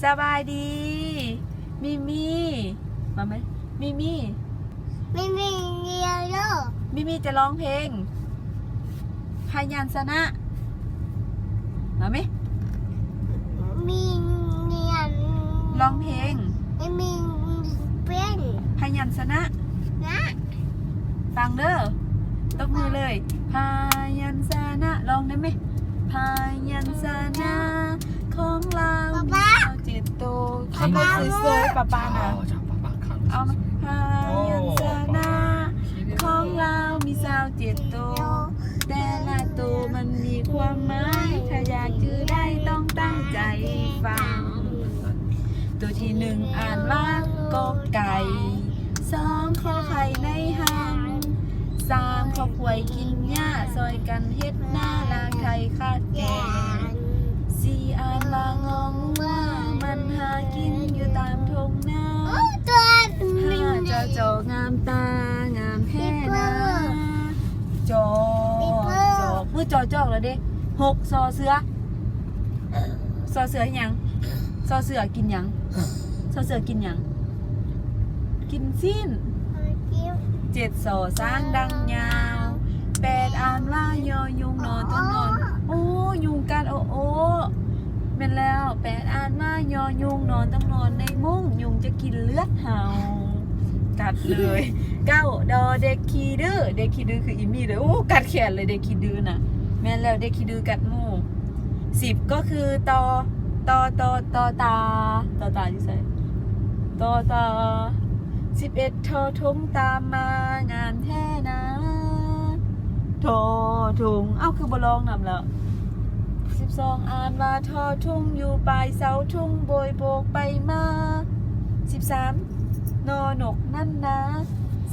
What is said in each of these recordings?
ສະບາຍດີ ມີມີ ມາໄໝ? ມີມີ ມີມີ ມີມີຈະຮ້ອງເພງພະຍັນຊະນະ ມາໄໝ? ມີມີ ຮ້ອງເພງ ມີມີ ເພງພະຍັນຊະນະ ນະ ຟັງເດີ ຕົບມືເລີຍ ພະຍັນຊະນະ ຮ້ອງໄດ້ໄໝ? ພະຍັນຊະນະຂອງລາວມີຊາວເຈັດໂຕ ຂັບລົດສວຍໆ ປ້າໆນະ ເອົາມາ ພະຍັນຊະນະຂອງລາວມີຊາວເຈັດໂຕ ແຕ່ລະໂຕມັນມີຄວາມໝາຍ ຖ້າຢາກຈື່ໄດ້ຕ້ອງຕັ້ງໃຈຟັງ ໂຕທີໜຶ່ງອ່ານວ່າ ກ ໄກ່ ສອງ ຂໍໄຂ່ໃນຮັງ ສາມ ຄອບຄົວກິນຫຍ້າ ຊ່ອຍກັນເຮັດນາ ລ້າງໄຖຂາດແຄນ ສີ່ ອ່ານວ່າ ງໍງົວ ມັນຫາກິນຢູ່ຕາມທົ່ງນາ ຫ້າ ຈ ຈ ງາມຕາ ງາມແທ້ນາ ຈ ຈ ມື້ ຈ ຈອກແລ້ວເດ້ ຫົກ ຊ ເສືອ ຊ ເສືອຫຍັງ? ຊ ເສືອກິນຫຍັງ? ຊ ເສືອກິນຫຍັງ? ກິນຊີ້ນ ເຈັດ ຊ ຊ້າງດັງຍາວ ແປດ ອ່ານວ່າ ຍໍຍຸງ ນໍ ຕ້ອງນອນ ໂອ້ ຍຸງກັດ ໂອໂອ ແມ່ນແລ້ວ ແປດ ອ່ານວ່າ ຍໍຍຸງ ນໍ ຕ້ອງນອນໃນມຸ້ງ ຍຸງຈະກິນເລືອດເຮົາ ກັດເລີຍ ເກົ້າ ດ ເດັກຂີ້ດື້ ເດັກຂີ້ດື້ຄືອີ່ໝີ້ເດີ ໂອ້ ກັດແຂນເລີຍ ເດັກຂີ້ດື້ນະ ແມ່ນແລ້ວ ເດັກຂີ້ດື້ກັດໝູ່ ສິບ ກໍຄື ຕ ຕ ຕ ຕ ຕາ ຕ ຕາຢູ່ໃສ? ຕ ຕາ ສິບເອັດ ທໍຖົງຕາມມາ ງາມແທ້ນາ ທໍຖົງ ເອົ້າ ຄືບໍ່ລອງນຳລະ? ສິບສອງ ອ່ານວ່າ ທໍຖົງ ຢູ່ປາຍເສົາທຸງ ໂບຍໂບກໄປມາ ສິບສາມ ນໍນົກນັ້ນນາ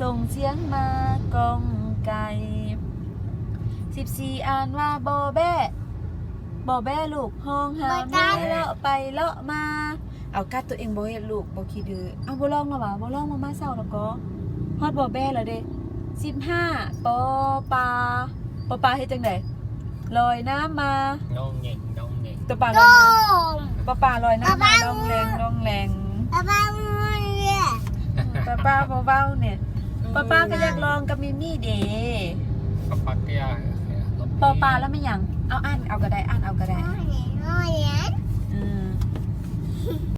ສົ່ງສຽງມາ ກ້ອງໄກ່ ສິບສີ່ ອ່ານວ່າ ບໍ່ແບ້ ບໍ່ແບ້ລູກ ຮ້ອງຫາແມ່ ເລາະໄປເລາະມາ ເອົາ ກັດໂຕເອງບໍ່ເຮັດລູກ ບໍ່ຂີ້ດື້ ເອົາ ບໍ່ລອງລະຫວາ ບໍ່ລອງ ມາ ມາເຊົາລະກໍ ຮອດບໍ່ແບ້ລະເດ້ ສິບຫ້າ ປໍປາ ປໍປາເຮັດຈັ່ງໃດ? ລອຍນ້ຳມາ ນ້ອງເຫງ່ງ ນ້ອງເຫງ່ງ ໂຕປາລອຍນ້ຳ ປາປາລອຍນ້ຳມາ ລ້ອງແລງ ລ້ອງແລງ ປາປາບໍ່ເວົ້າແນະ ປາປາບໍ່ເວົ້າແນະ ປາປາກໍຢາກລອງກັບມີມີເດ້ ປາປາກໍຢາກ ປໍປາລະແມ່ນຫຍັງ? ເອົາອ່ານເອົາກໍໄດ້ ອ່ານເອົາກໍໄດ້ ອືມ